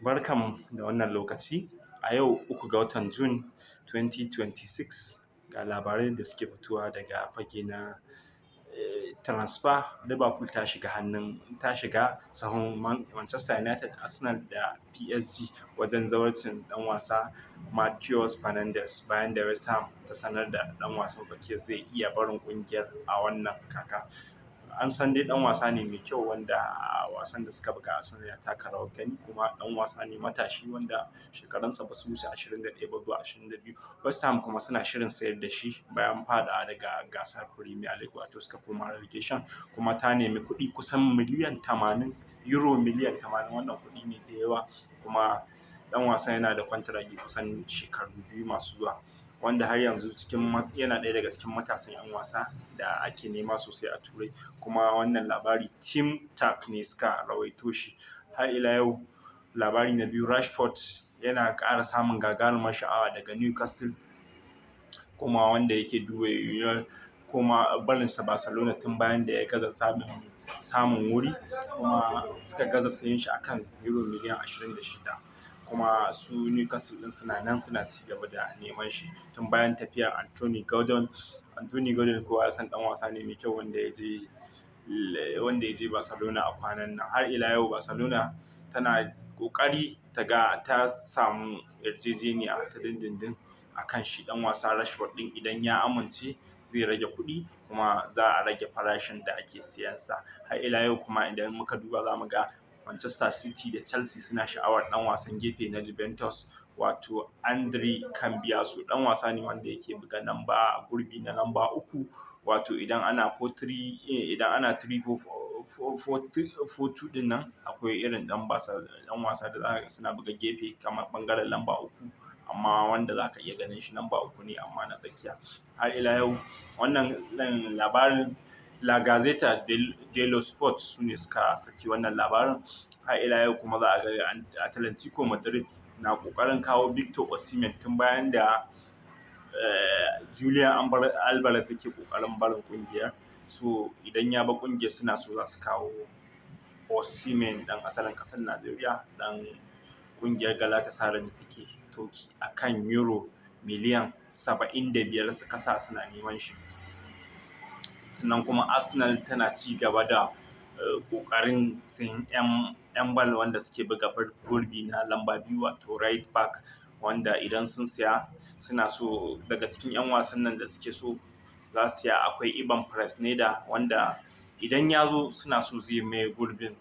Barkanmu da wannan lokaci. A yau 3 ga watan June 2026, ga labarai da suke fitowa daga fage na transfer. Liverpool ta shiga hannun ta shiga sahun Manchester United, Arsenal da PSG wajen zawarcin ɗan wasa Matheus Fernandes, bayan da West Ham ta sanar da ɗan wasan tsakiya zai iya barin ƙungiyar a wannan kaka. An san dai ɗan wasa ne mai kyau, wanda a wasan da suka buga Arsenal ya taka rawar gani, kuma ɗan wasa ne matashi wanda shekarunsa ba su wuce 21 ba zuwa 22. West Ham kuma suna shirin sayar da shi bayan faɗawa daga gasar Premier League, wato suka koma relegation, kuma ta nemi kuɗi kusan miliyan 80, euro miliyan 80. Wannan kuɗi ne da yawa, kuma ɗan wasan yana da kwantiragi kusan shekaru 2 masu zuwa, wanda har yanzu cikin yana ɗaya daga cikin matasan 'yan wasa da ake nema sosai a Turai. Kuma wannan labari Team Tag ne suka rawaito shi. Har ila yau, labari na biyu, Rashford yana ƙara samun gagarumar sha'awa daga Newcastle, kuma wanda yake duba yiwuwar kuma barinsa Barcelona tun bayan da ya gaza samun wuri, kuma suka gaza sayen shi akan euro miliyan 26. Kuma su Newcastle ɗin suna nan suna ci gaba da neman shi tun bayan tafiyar Anthony Gordon. Anthony Gordon, kowa ya san ɗan wasa ne mai kyau wanda ya je Barcelona a kwanan nan. Har ila yau, Barcelona tana ƙoƙari ta ga ta samu yarjejeniya ta dindindin akan shi ɗan wasa Rashford ɗin. Idan ya amince, zai rage kuɗi kuma za a rage farashin da ake siyan sa. Har ila yau kuma, idan muka duba za mu ga Manchester City da Chelsea suna sha'awar ɗan wasan gefe na Juventus, wato Andrea Cambiaso. Ɗan wasa ne wanda yake buga namba gurbi na lamba 3, wato idan ana 4-3, idan ana 3-4-2 ɗin nan, akwai irin ɗan wasa da zaka ga suna buga gefe kamar ɓangaren lamba 3, amma wanda zaka iya ganin shi lamba 3 ne amma na tsakiya. Har ila yau, wannan labarin La Gazzetta dello Sport su ne suka saki wannan labarin. Har ila yau kuma, za a ga Atletico Madrid na ƙoƙarin kawo Victor Osimhen tun bayan da Julian Alvarez yake ƙoƙarin barin ƙungiyar. So idan ya bar ƙungiyar, suna so za su kawo Osimhen, ɗan asalin ƙasar Najeriya, ɗan ƙungiyar Galatasaray da take Turkey, akan euro miliyan 75 suka sa suna neman shi. Sannan kuma Arsenal tana ci gaba da ƙoƙarin sayen 'yan bal wanda suke buga gurbi na lamba 2, wato right back, wanda idan sun siya suna so daga cikin 'yan wasan nan da suke so za su siya akwai Ivan Fresneda, wanda idan ya zo suna so zai maye gurbin